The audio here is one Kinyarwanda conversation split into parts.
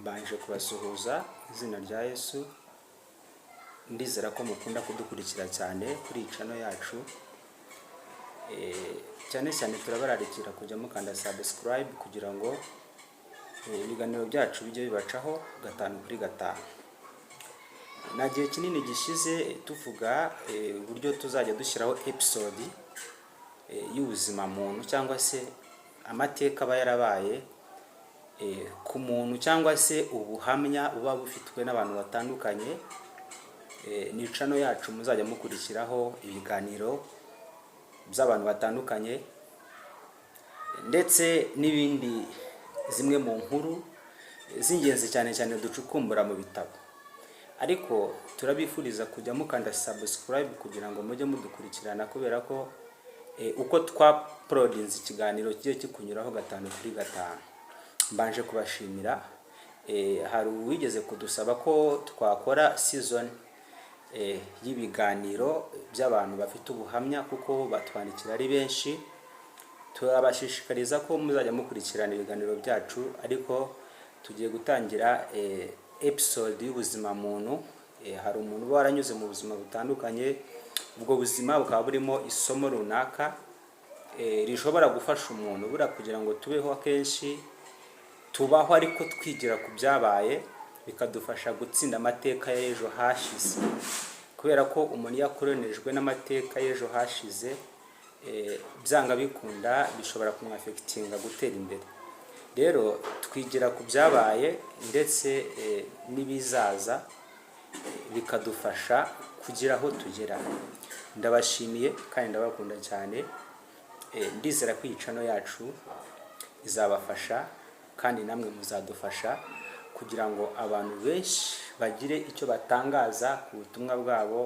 Mbanje kubasuhuza izina rya Yesu. Ndizera ko mukunda kudukurikira cyane kuri iyi channel yacu. Cyane cyane turabararikira kujya mukanda subscribe kugira ngo ibiganiro byacu bijye bibacaho gatanu kuri gatanu. Nta gihe kinini gishize tuvuga uburyo tuzajya dushyiraho episode y'ubuzima muntu cyangwa se amateka aba yarabaye ku muntu cyangwa se ubuhamya buba bufitwe n'abantu batandukanye. Ni channel yacu muzajya mukurikiraho ibiganiro by'abantu batandukanye ndetse n'ibindi, zimwe mu nkuru z'ingenzi cyane cyane ducukumbura mu bitabo. Ariko turabifuriza kujya mukanda subscribe kugira ngo mujye mudukurikirana, kubera ko uko twauploadinze ikiganiro kijye kikunyuraho gatanu kuri gatanu. Mbanje kubashimira. Hari uwigeze kudusaba ko twakora season y'ibiganiro by'abantu bafite ubuhamya, kuko batwandikira ari benshi. Turabashishikariza ko muzajya mukurikirana ibiganiro byacu, ariko tugiye gutangira episode y'ubuzima muntu. Hari umuntu uba waranyuze mu buzima butandukanye, ubwo buzima bukaba burimo isomo runaka rishobora gufasha umuntu. Buriya kugira ngo tubeho, akenshi tubaho ariko twigira ku byabaye, bikadufasha gutsinda amateka y'ejo hashize, kubera ko umuntu iyo akoronejwe n'amateka y'ejo hashize, byanga bikunda bishobora kumwaffectinga gutera imbere. Rero twigira ku byabaye ndetse n'ibizaza, bikadufasha kugira aho tugera. Ndabashimiye kandi ndabakunda cyane. Ndizera ko iyi channel yacu izabafasha kandi namwe muzadufasha kugira ngo abantu benshi bagire icyo batangaza ku butumwa bwabo,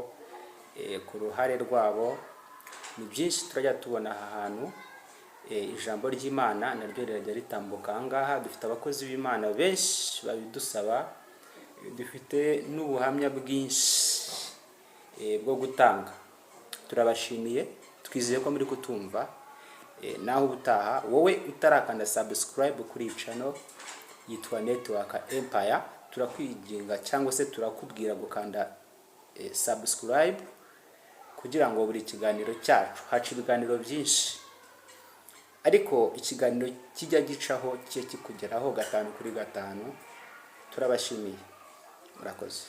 ku ruhare rwabo. Ni byinshi turajya tubona aha hantu. Ijambo ry'Imana naryo rirajya ritambuka aha ngaha. Dufite abakozi b'Imana benshi babidusaba. Dufite n'ubuhamya bwinshi bwo gutanga. Turabashimiye, twizeye ko muri kutumva. Naho ubutaha. Wowe utarakanda subscribe kuri iyi channel yitwa Network Empire, turakwinginga cyangwa se turakubwira gukanda subscribe kugira ngo buri kiganiro cyacu, haca ibiganiro byinshi, ariko ikiganiro kijya gicaho kijye kikugeraho gatanu kuri gatanu. Turabashimiye, murakoze.